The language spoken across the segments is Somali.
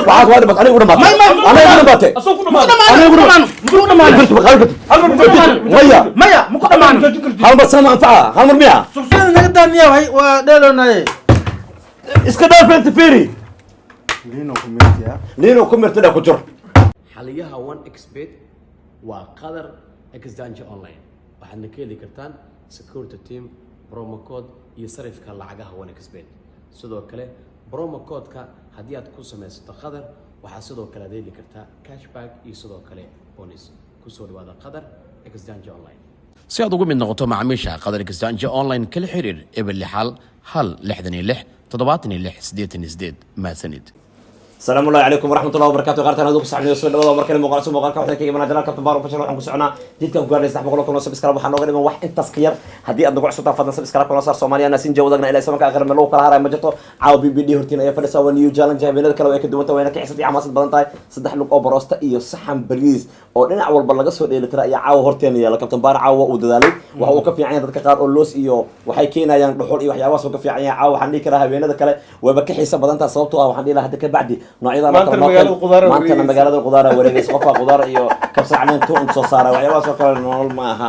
Waxaad waa dhimatay, aniga u dhamaatay. May. Aniga u dhamaatay. Asoo ku Maku dhamaado. dhamaano, maku dhamaano, maku dhamaano. Kartid, ma qaadan kartid. Hal mar ma joojin kartid. Maya. Maya, maku dhamaano. Joojin kartid. Hal mar sama anfaca, hal mar miya? Sida naga daaniya way waa dheeloonaye. Iska dhaaf inta fiiri. Lino kumetiya. Liino ku mirtida ku jir. Xaliyaha One Xbet waa Qatar Exchange Online. Waxaadna ka heli kartaan security team, promo code iyo sarifka lacagaha One Xbet. Sidoo kale promo code-ka haddii aad ku samaysato Qatar, waxaad sidoo kale aad heli kartaa cashback iyo sidoo kale bonus. Kusoo dhawaada Qatar Exchange Online. Si aad ugu mid noqoto macaamiisha Qatar Exchange Online, kala xiriir 061 66 76 88. Mahadsanid. السلام الله عليكم ورحمة الله وبركاته. قارتنا هذوك صاحبنا soo dhawaada markale muuqaal soo muuqaalka waxaan kaga imanaa channel-ka Tabaar Official. Waxaan ku soconaa jidkan ku gaarnay 300,000 oo subscribe. Waxaan nooga dhiman wax intaas ka yar. Haddii aad nagu cusubtaa, fadlan subscribe noo saar. Soomaaliya naasin jawadagna ilaa samanka aakhir meel lagu kala haray ma jirto. Caawa BBD hortiin ayaa fadhisa. Waa new challenge. Habeenada kale way ka duwan tahay, wayna ka xiisad iyo xamaasad badan tahay. Saddex lug oo baroosta iyo saxan bariis oo dhinac walba laga soo dheelitira ayaa caawa horteena yaala. Kabtan Baar caawa uu dadaalay. Waxa uu ka fiican yahay dadka qaar oo loos iyo waxay keenayaan dhuxul iyo waxyaabahaas uu ka fiican yahay. Caawa waxaan dhihi karaa habeenada kale wayba ka xiisa badan tahay, sababtoo ah waxaan dhihi lahaa hadda ka bacdi noocyadan oo Maantana kale noo magaalada qudaar maantana wareegaysa. Magaalada qudaara wareegaysa, qofka qudaar iyo kabsar caleen tuun soo saara, waxyaabahaas oo kale nolol ma aha.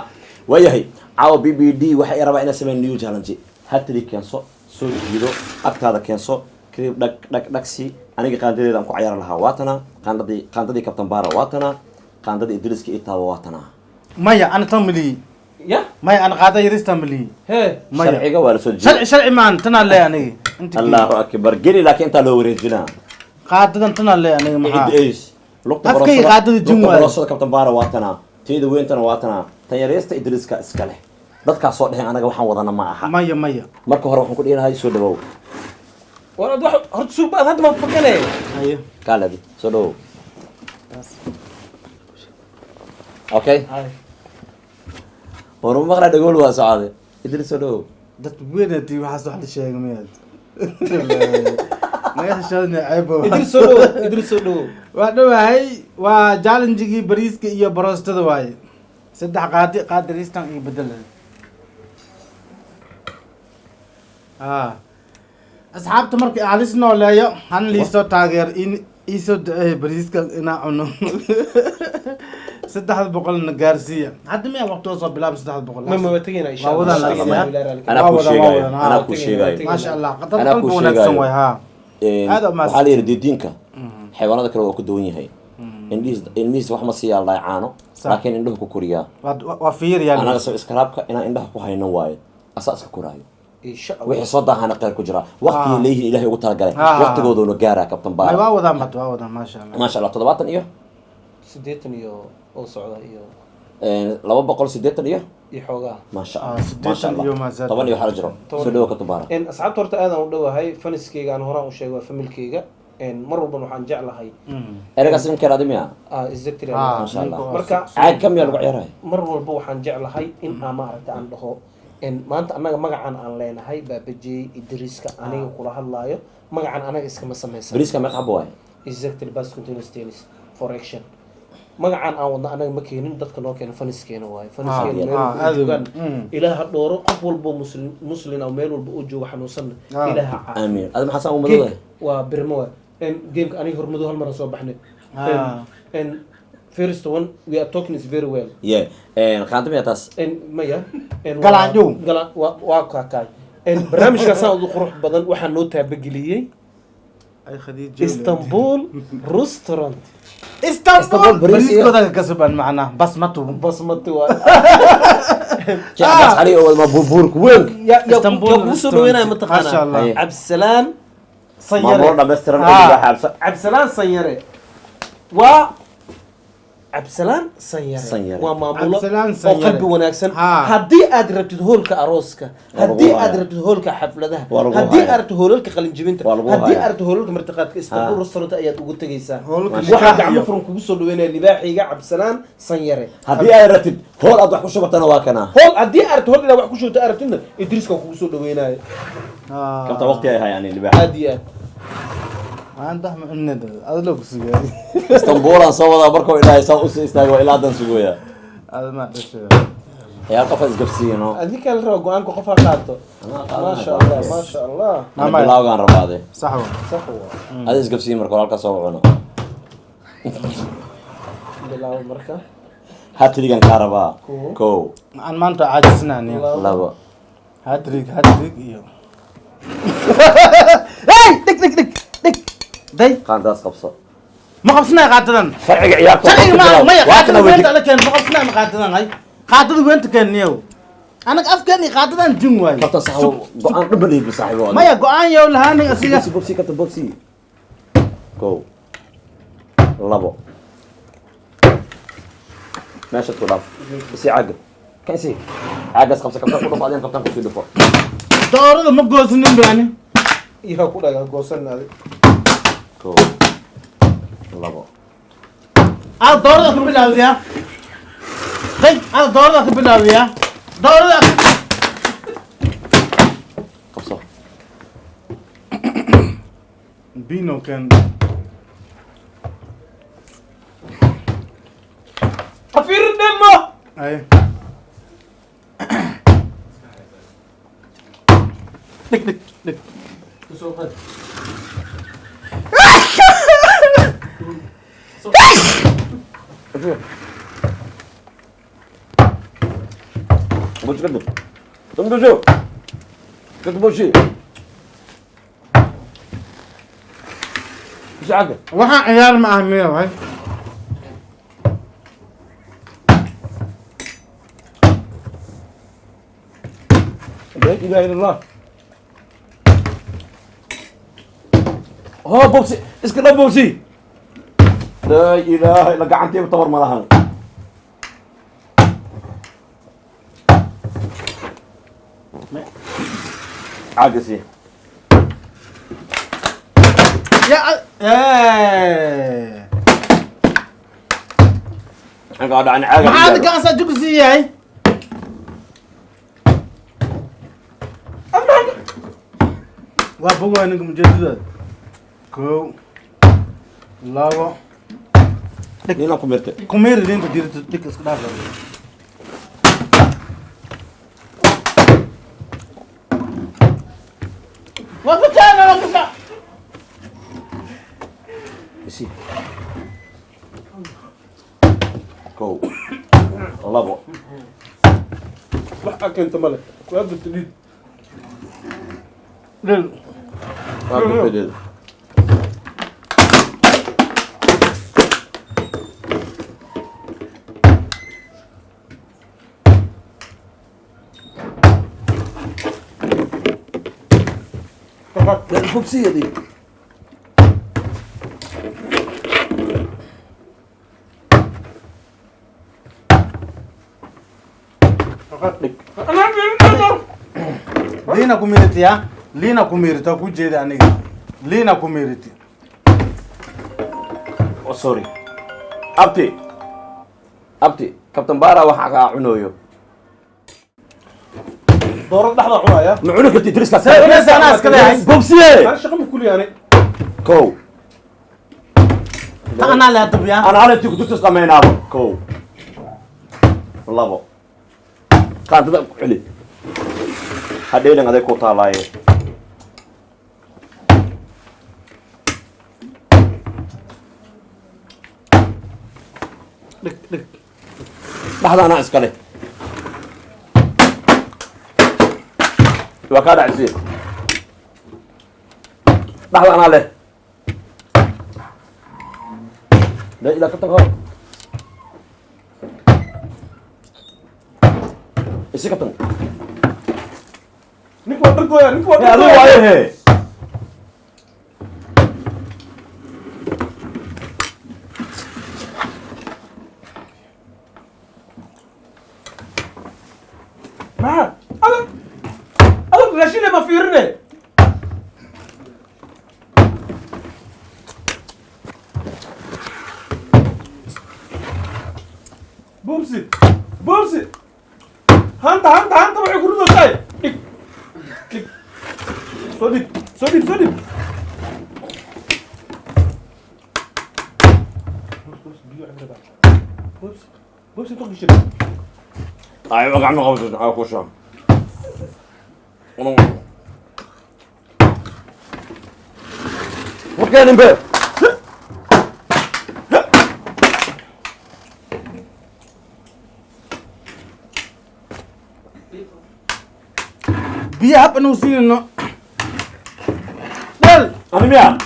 Waayahay, caawa BBD waxay rabaa inay sameeyaan new challenge. Hatri keenso, soo jiido, agtaada keenso, kadib dhag dhag dhagsi. Aniga qaandadeeda aan ku cayaari lahaa waatana, qaandadii Kabtan Baara waatana, qaandadii Idriiska ii taaba waatana. Maya, ana tan miliyi. Ya. Maya, ana qaada yarista miliyi. Hee. Maya. Sharciga waa la soo sharci jiiday. Sharci maan, tanaa lee aniga inta. Allahu akbar, geli, laakiin intaa loo wareejinaa. Qaadadan tanaa lee aniga, maxaa? Is lugta. Afkay qaadada jin lugta waaye. Boroosada Kabtan Baara waatana, teeda weyntana waatana, tan yareysta Idriiska iska leh. Dadkaas soo dheheen, anaga waxaan wadana ma aha. Maya, maya. Marka hore waxaan ku dhihi lahay soo dhawow. War ad wax horta suuq baad hadda ma fakane. Haye. Kaaladi, soo dhawow. Okay, war ma maqlaa? Dhagool waa socday. Idris, soo dhawow. Dadka weynati waxaas wax la sheegay miyaad naga xishoodna, ceeb. Idris, soo dhawow. Idris, soo dhawow. Waa dhowahay. Waa challenge-gii bariiska iyo baroostada waaye. Saddex qaadi qaadi ristan iyo bedel. Asxaabta marka halis nooleeyo, hana liisoo taageer in iisoo duceeyo bariiska inaa cuno. 300-na gaarsiiya. Hadda miya waqtiga soo bilaab 300? Ma waa tegayna insha Waa wadaan Allah. laakiin, Insha Allah. Anaa Waa kuu wadaan, sheegayo. waa wadaan, Anaa haa. kuu sheegayo. Maasha Allah, dad Anaa qalbi kuu wanaagsan sheegayo. waay haa. Aad u mahadsan. Waxaa la yidhi didiinka xayawaanada kale waa ku duwan yahay. Indhihiis, ilmihiis wax ma siiyaa la dhahay caano, laakiin indhuhu ku koriyaa. Waa fiiriyaa. Anaga soo iskaraabka inaan indhaha ku hayno waaye, asaa iska koraayo. Insha Allah. Wixii soo daahana khayr ku jira, waqtigii leeyihiin Ilaahay ugu talagalay, waqtigooduna gaaraa, Kabtan May Baara. waa wadaan bad, waa wadaan, maasha Allah. Maasha Allah, 70 iyo 80 iyo oo socda iyo 280 iyo iyo xoogaa. Maasha Ah, Allah. 80 Maasha Allah. iyo maasaad. 10 iyo waxaa la jiro. Soo dhawo, Kabtan Baara. Asxaabta horta aadaan u dhowahay. Faniskeyga aan horaan u sheegay waa familkeyga. Mar walban waxaan jeclahay Ereygaas ninkeena adi miya? Ah, exactly. Maasha Allah. Ninka waa Marka Caag ka miyaa lagu ciyaaraya? Mar walba waxaan jeclahay in aan maaragta aan dhaho maanta annaga magacan aan leenahay Baabajey Idriiska aniga kula hadlaayo, magacan anaga iskama samaysan. Bariiska meeqa xabo waaye? Exactly, bas continuous tennis for action. Magacan aan wadna anaga ma keenin, dadka noo keena faniskeena waaye. Faniskeena meel walba aad oo joogaan ilaah ha dhooro. Qof walbo muslim, muslin oo meel walba oo joogo xanuunsanna ilaah ha caafiyo. Aamiin. Adi maxaa saan u madowdahay? Waa birmo waay. Gameka aniga hormado hal mar aan soo baxnay. And first one we are talking is very well. Ye, qaanta miyaa taas? Maya. Galaanjow. Waa kaakaay. Barnaamijkaasaan ugu qurux badan waxaa noo taabageliyey Ay Khadiija. Istanbul Restaurant. Istanbul. Istanbul bariis bariiskooda ka kasban macnaa basmatu. Basmati waa. Sheekh Cabbaas Cali oo ma buurbuurka weyn. Istanbul Yaa kugu soo dhaweynaya. Restaurant. Mataqaanaa? Masha Allah. Haye. Cabdisalaan Maamulo Sanyare. dhammaystiran oo libaaxa absa. Cabdisalaan Sanyare, waa Cabdisalaan Sanyare. Sanyare. Waa maamulo Cabdisalaan oo Sanyare. qalbi wanaagsan. Haddii aad rabtid hoolka arooska, Waa lagu haddii aad hayaa. rabtid hoolka xafladaha, Waa lagu haddii hayaa. aad rabtid hoolalka qalinjibinta, Waa lagu haddii hayaa. aad rabtid hoolalka martiqaadka, Istanbul Restaurant ayaad ugu tegaysaa. Hoolka Waxaa nikaax gacmo iyo- furan kugu soo dhaweynaya libaaxiga Cabdisalaan Sanyare. Haddii aad rabtid hool aad wax ku shubatana, waa kana. Hool haddii aad rabtid, hool inaad wax ku shubto aad rabtidna, Idriiska kugu soo dhaweynaya. Kabta waqti ay hayaan libaaxa. Aad iyo aad. Maanta ma cunada adla ku sugay. Istanbuulaan soo wadaa markuu idhahay saa usii istaago, ilaa haddan sugooya. Ada ma dhashay. Ciyaar qof isgabsiino. Adinka la raba go-aanka qof ha qaato. Anaa qaadanaya Maasha Allah. go-aanka. Maasha Allah. Ana bilawgaan rabaade. Sax wa. Sax waa. Ada isgabsiin marka walaalkaa soo cuno. Bilaabo marka. Hat-trick-gan kaa rabaa. Kow. Kow. Aan maanta caajisnaan ya. Labo. Hat-trick, hat-trick iyo hey, dhig, dhig, dhig, dhig, day. Qaandaas qabso. Ma qabsanaya qaatadan. Sharciga ciyaarta. Sharciga ma maya. Waa Qaatada kana weynta ala keen, ma qabsanaya, ma qaatadan hay, qaatada weynta keen niyow. Anaga afkeen iyo qaatadan jin waaye. Kabtan saaxibo, go-aan dhan ba saaxibo. Maya, go-aan yow lahaanin asiga. Bobsi, bobsi, kabtan, bobsi. Kow, labo, meeshaad ku dhaaf. Isi caaga kan, isi caagaas qabsa. Kabtan ku dhufo, adina kabtan kusii dhufo. Doorada ma goosinin baani. Iyaa ku dhaga goosan adi. Kow, labo. Aad doorada ka bilaawdiyaa, day, aad doorada ka bilaawdiyaa, doorada. Qabso. Bino kan. Afiirdhemo. Ay, dhig, dhig, dhig. Kusoo qad. Bobsi kadib damdusho kadib bobsi, isi caaga. Waxaan ciyaar ma ah miya waay. La ilaha illa Allah. Hoo, bobsi, iska dhab, bobsi. Laa ilaaha illa, gacantiiba tabar ma lahan. Caaga sii. Ya eh. Anka dhacan caaga. Maxaa adinka asaa jug siiyahay? Waa bogoa ninka mujeedadaad. Kow, labo. Nina ku mirtay. Kumeeri ninka jirto, dhig, iska dhaaf. Waa ku taana, waa ku ta. Isi. Kow, labo. Wax aa keento male, waa gubta dhiid. Dhil. Waa ku fidid. Bobsiyadii. Dhig. Liina ku miiriti ya, liina ku miirita ku jeeda, aniga liina ku miiriti. Oh, sorry. Abti. Abti, Kabtan Bara waxa kaa cunayo. Doorada dhexda cunaya. Ma cuni kartid dariskaas. Cunaysa, anaa iska leeyahay. Bobsiye. Aan shaqo ma kuliyaani. Kow. Ta anaa leeya dab ya. Ana hal intii kudurtas dhammaynaaba. Kow. Labo. Qaadada ku celi. Hadheelin aday ku taalaaye. Dhig, dhig. Dhexda anaa iska leh. Waa kaa dhacsiye. Dhexda anaa leh. La ilaa kabtan hor. Isi kabtan. Ninku waa dhargooya, ninku waa Adigu dhargooya. waaye he. Maxaa adag adag raashine ma fiirine. Bubsi, bubsi, hanta, hanta, hanta, waxay ku ridaysaa. Dhig, dhig, soo dhig, soo dhig, soo dhig. Bubsi, bubsi, intuu gashay. Ay, gacmo qabto, ay ku shaa. Warkeenin be. Biyo hab inuu siinayno. Dhel. Ani miya?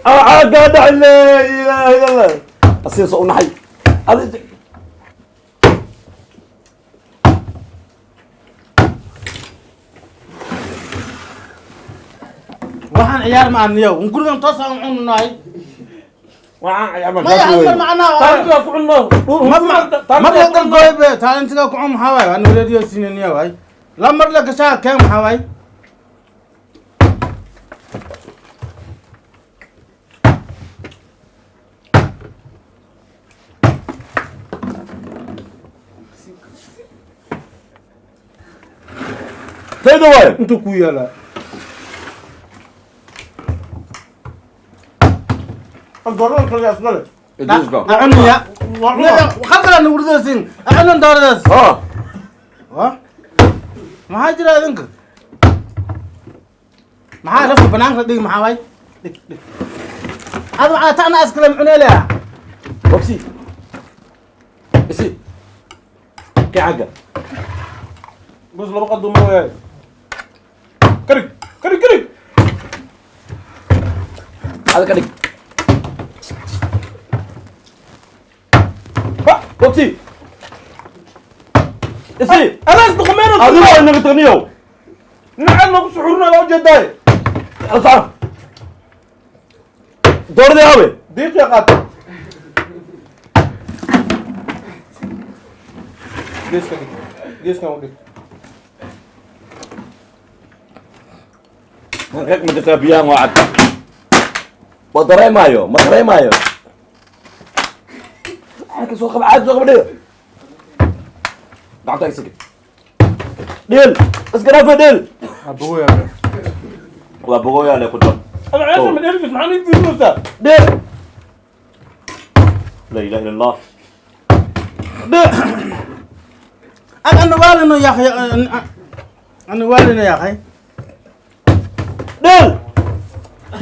Caagaa dhacay, laa ilaaha illa Allah. Asiin soo u naxay. Waxaan ciyaar ma aniyo gurigan toos aan cununahay. Waxaan Maya, hal mar macnaa. Taalintigaa ku cunno. Mar la dalgooy be taalintiga ku cun. Maxaa waay? Waan radio siinaniya waay. La mar la gashaa keen. Maxaa waay? Tayda waay. Intuu ku yaalaa doorada kale asnale. Idriska. Acunuya qalqala nagurdoosin acunan dooradaas. Ha. Wa maxaa jira idinka? Maxaa rafka banaanka dhig? Maxaa waay? Dhig, dhig. Adu waxaa tacna askale mucuneleya. Bobsi. Isi. Kee caaga. Bus laba qaduu ma wayaay. Karig, karig, karig. Ada ka dhig. Ha, Bobsi. Isi. Anaas doqomeen. Adigu waa inaga tagniyow. Dhinacaad noogu suxurina waa ujeedaay. Alsaan. Dooradii aawe. Diiqiya qaata. Geeska dhig, geeskan u dhig. Rag ma jirtaa? Biyahan waa cad. Ma dareemaayo, ma dareemaayo. Caagka soo qaba, caag soo qaba, dheel. Gacanta isig. Dheel, iska dhaafa dheel. Abuya. Waa bogooyaa le ku jar. Ama ceesha ma dheelfis? Maxaa nii fiirinaysaa? Dheel. La ilaha illa Allah. Dheel. An ana waalino ya akhi, ana waalino ya akhi. Dheel.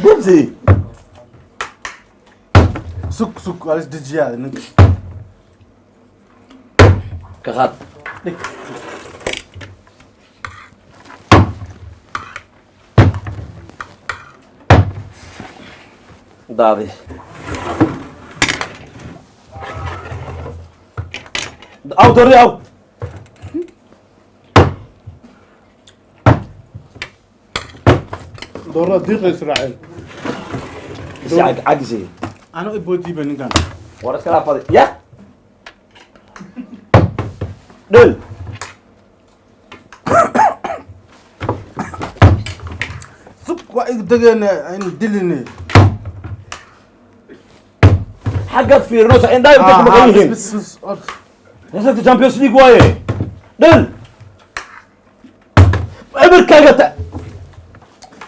Bubsi. Sug, sug, waa lis dejiyaa ninka. Ka qaad. Dhig. Daadi. Aw, dooradii aw. Doorada diiqay israaceen. Isi caag, caag isi. Ano iboodiiba ninkan. War iska dhaafadi. Ya. Dheel. Sug, waa ig degeen aynu diline. Xaggaad fiirinaysa indhaha intay ku maqan yihiin. Bis, bis, bis. Heesagta Champions League waaye. Dheel. Eberkaaga ta.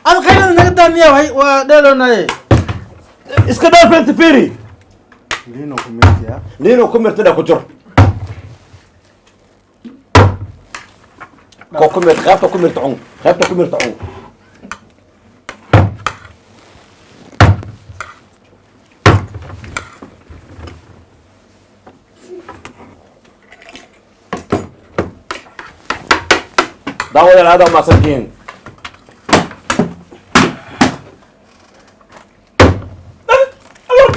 Ad khayrada naga daaniya way waa dheeloonaye. Iska dhaaf inta fiiri. Lino kumetiya. Lino ku mirtida ku jir. Ko ku mirt, qaybta ku mirta cun. Qaybta ku mirta cun. Daawadayaal, aad u mahadsantihiin.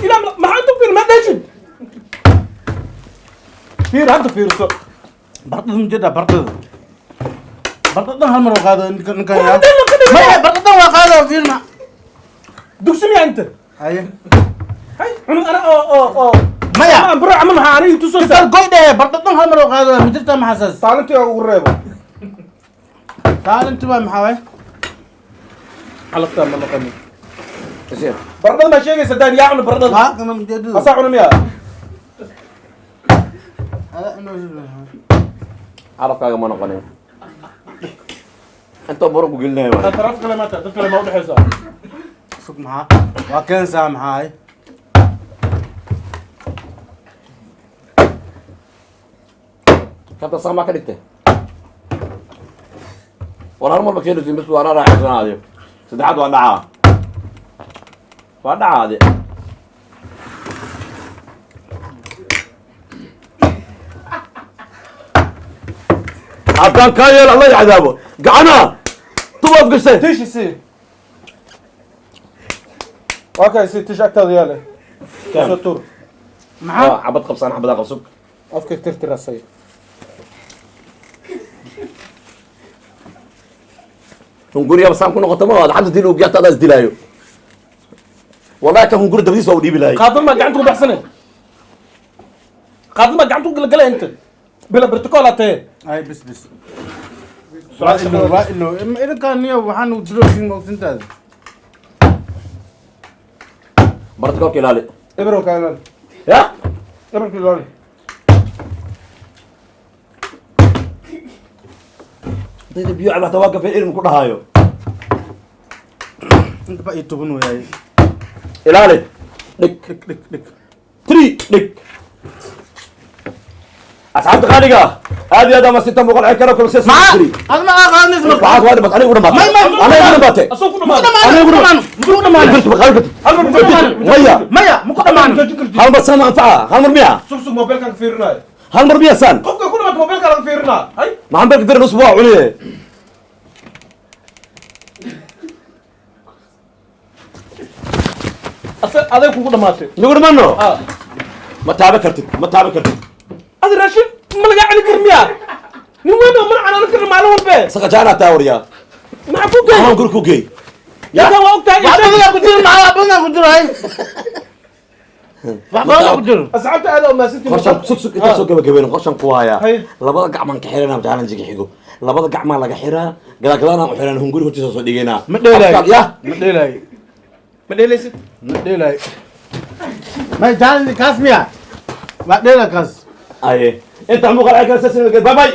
Ilaa maxaa inta fiir? Ma dheshid, fiir hadda, fiirso. Bardada ma jeedaa? Bardada, bardada hal mar oo qaado ninka, ninkan yaa. Bardada ka dhig. Maya, bardada waa qaado, fiir ma. Dugsi miyaa inta? Haye. Hay cunug ana oo Maya. Ama bro ama maxaa aniga tusaysaa? Kital goy dhehe, bardada hal mar oo qaado ma jirtaa? Maxasaas? Taalintii ugu reebo. Taalinti waa maxaa waay? Calaftaa ma noqonin. Isi. Baradhada maa sheegaysa daan yaa cuna baradhada? Waa kana majeedada. Asaa cuna miyaa? Ala inuu Carabkaaga ma noqonin. Inta baro ku gelinaya waay. Taraf kale maata, dad kale ma udhexaysaa? Sug, maxaa waa keensaa? Maxaa ay? Kabta saamaa ka dhigtay. War hal mar ma keenaysin bas, waana raaxaysanaadiyo. Saddexaad waa dhacaa, waa dhacaade. Haddaan kaa yeelo, alla i cadaabo. Gacanaha tubaad gashay. Tishi si waa kay, si tish agtaada yaale soo tuur. Maxaa? Xabad qabsaan, xabadaa qabsug. Afka tirtirasay. Hunguriya saan ku noqoto ma waad xabsi dil ugiyaata, adaa isdilaayo. Wallahi kan hunguri dabadiisa waa u dhiibi lahay. Qaadan maa gacanta ku baxsane, qaadan maa gacanta ku galgalay inta bila protocol atee. Ay, bis bis, waa ilo, waa ilo. Idinkaan niyo waxaan u diloosin moogsintaada. Bartikolka ilaali. Ibrow ka ilaali. Ya. Ibrowka ilaali. Dayda biyo cab hataa waa gafeen ilmu ku dhahaayo. Inta ba iyo toban wayaay. Ilaali, dhig. Dhig, dhig, dhig. Three, dhig. Asxaabta qaaliga ah, aad iyo aad ama sinta muuqal ceel kala kulsay. Maxaa ad ma aqaanis marka? Waxaad waa dhimatay, aniga u dhamaatay. May, may. Aniga u dhamaatay. Asoo ku dhamaado. Aniga u Muku dhamaan. Hal maya. Maya, muku dhamaan. Hal mar saan ma anfaca? Hal mar miya? Sug, sug, mobilkan ka fiirinaayo. Hal mar miya saan? Qofka ku dhamaata mobilka laga fiirinaa hay. Maxaan belka dirin usbuuc cuniye. Ase aday kugu dhamaatay. Nagu dhammaano. Ah. Ma taaban kartid, ma taaban kartid. Adi raashin ma lagaa celin kar miyaa? Nin weyn oo mana canaanan karna maalin walbe. Saqajaanaa taa waryaa. Maxaa ku geey? Maxaan guri ku geey? Ninkan waa ogtahay. Wax badanaa ku jiro, maxaa wax badanaa ku jiro? Hay, wax badanaa ku jiro. Asxaabta, aad oo maasantiin. Qorshan, sug, sug, inta soo gabagabeyn qorshan ku hayaa. Hay. Labada gacmaan ka xiranaa, challenge-ga xigo labada gacmaa laga xiraa, gadaalgadaalaan u xiran, hunguri hortiisa soo dhigaynaa. Ma dheelaayo. Ya. Ma dheelaayo. Ma dheelaysid? Ma dheelaayo. May, challenge kaas miya? Waa dheela kaas. Aye, inta muuqaal ay kala soo, bye bye.